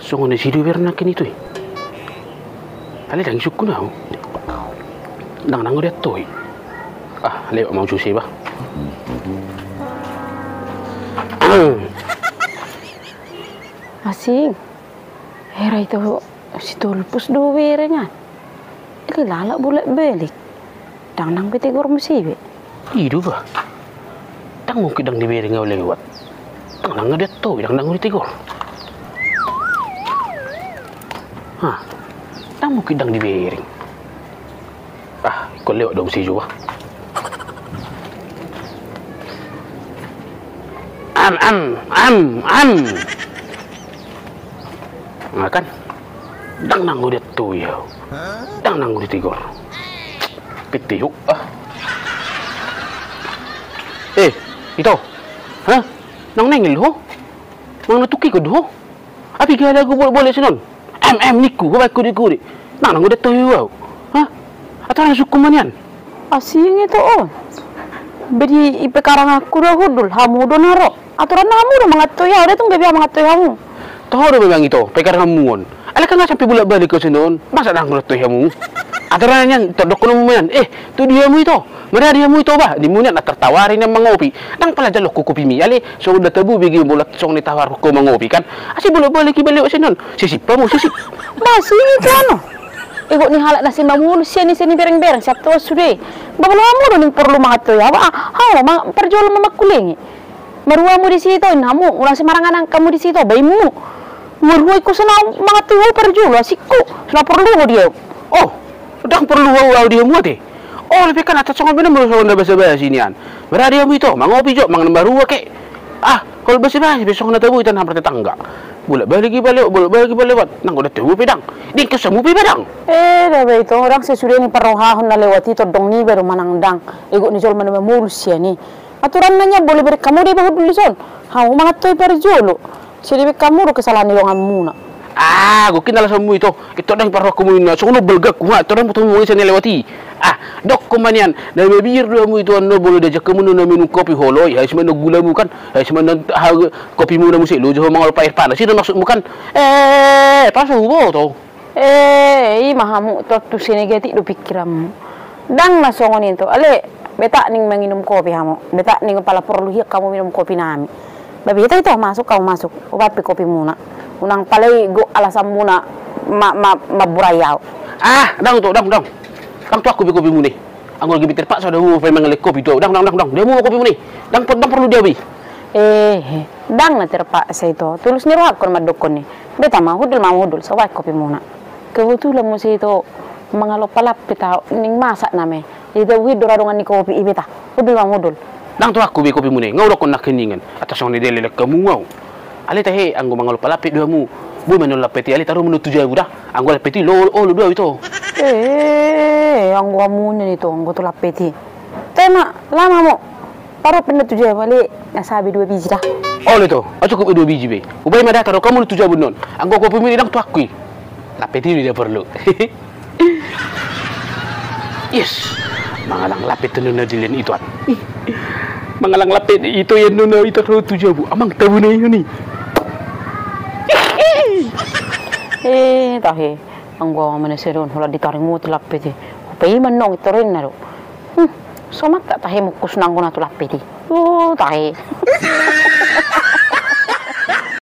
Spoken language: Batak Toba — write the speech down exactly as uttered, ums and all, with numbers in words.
Songon i si do berna kini tu i. Alai ndang sungkun au. Ndang nanggo diantoi. Ah, lewat ma au susi ba. Asing. Hera ito si Tolpus do berengan. Alai lalap bolak balik. Ndang nanggo ditegor muse be. I do ba. Ndang mungkin ndang dibereng au lewat. Ndang nanggo diantoi, ndang nanggo ditegor. Hah. Ndang mungkin ndang dibereng. Ah, ingkon lewat do muse jo ba. Am, am, am, am. Nah kan. Ndang nanggo diantoi au. Ndang nanggo ditegor. Pete ho, ah. Eh, ito. Hah? Nang nengel ho? Manang na tungki ho do ho? Api gala go bolak balik sian on. Em, em, ningku, ho baen kode-kode. Ndang nanggo diantoi au. Hah? Atoran sungkun ma nian. Asing ito on. Be di ipe karang aku do hundul, hamu do na ro. Atoran na hamu do mangantoi au, da tung gabe au mangantoi hamu. Toho do memang ito, pe karang hamu on. Alai kan nga sampe bolak balik ho sian on, masa ndang diantoi hamu. Atoran nian, tordok kono mu nian, eh, tu di hamu ito, maradi hamu ito ba, di mu nian, ah, tertawari nian mangopi. Ndang pala jalo ho kopimi, alai, songon na tabo be ge bolak songon i tawarhon ho mangopi kan. Asa bolak balik iba lewat sian on, sisip hamu, sisip. Ba, sisip ito ano. Igot ni halak na sai mamolus sian i, sian i bereng-bereng, sian tuan sude. Ba molo hamu do ning porlu mangantoi au, ah, hamu ma parjolo ma mangkulingi. Marua hamu disi ito, inna hamu, unang sai marangan angka hamu disi ito, baenmu. Marua ingkon sai na mangantoi ho parjolo, asingku, sai na porlu ho di au. Oh, ndang porlu ho au di hamu ate. Oh, alai pe kan atas songon i be na molo songon na basa-basi nian. Maradi hamu ito, mangopi jo, mangan marua ke. Ah, olo basa-basi be songon na tabo i, tano martetangga. Bolak balik iba lewat, bolak balik iba lewat. Ndang diantoi hamu pe ndang. Ndang ingkon hamu pe iba ndang. Eh, da be ito, ndang sesude ni parrohahon na lewat i, tondong niba do manang ndang. Igot ni jolma na mamolus sian i. Aturanna nian, molo bereng hamu do iba hundul dison, hamu mangantoi parjolo. Sai dibaen hamu do kesalahan ni donganmuna. Ah, gokki na alasanmu ito. Ito ndang parrohahonku, inna songon on balgaku, ha, ito ndang botomu mangisan na lewat i. Ah, dokkon ma nian, na mabiar do hamu ito annon, molo diajak hamu na minum kopi holoi, habis ma annon gulamu kan, habis ma annon, ha, kopimuna muse, loja ho mangalo air panas, i do maksudmu kan? Eh, pas huboto. Eh, i ma hamu, tontu sai negatif do pikiranmu. Ndang na songon i ito, alai, betak ning manginum kopi hamu, betak ning pala porlu hian hamu minum kopi nami. Ba beta ito, masuk hamu, masuk. Hubaen pe kopimuna. Unang pala i gok alasanmuna ma, ma, mamburai au. Ah, ndang ito, ndang, ndang. Ndang tu aku be kopimuna i. Anggo lagi terpaksa do hamu pe mangalehon kopi tu au. Ndang, ndang, ndang, ndang. Di hamu ma kopimuna i. Ndang, ndang porlu di au be. Eh, ndang na terpaksa ito. Tulus ni rohangku mandokkon i. Beta ma, hundul ma hamu, hundul. Sai hubaen kopimuna. Kebetulan muse ito mangalo palampet au, ning masak nami. Jadi tabuhit do ra dongan ni kopi i, beta. Hundul ma hamu, hundul. Ndang tu aku be kopimuna i, nga hudokkon nangkiningan. Atas songon i dilehon hamu au. Alai tahe, anggo mangalo palampet do hamu, boi ma annon lampet i, alai taruhon ma annon tu jabu da. Anggo lampet i, lo, olo do au ito. Eh, anggo hamu nian ito, anggo tu lampet i. Tahe ma, laho ma hamu. Taruhon pe annon tu jabu, alai na sabe dua biji da. Olo ito, ah, cukup dua biji be. Hubaen ma da, taruhon hamu annon tu jabu annon. Anggo kopimu i ndang tu aku i. Lampet i do na porlu. Yes. Mangalang lampet annon na dilehon ito an. Mangalang lampet ito i annon na ito ro tu jabu. Amang, tabo na i on i. Eh, tahe. Anggo au ma na sai dohot holan ditaringoti lampet i. Hupaima annon i, torinna do. Hmm. Somat tak tahe mungkus nanggo na tu lampet i. Oh, tahe.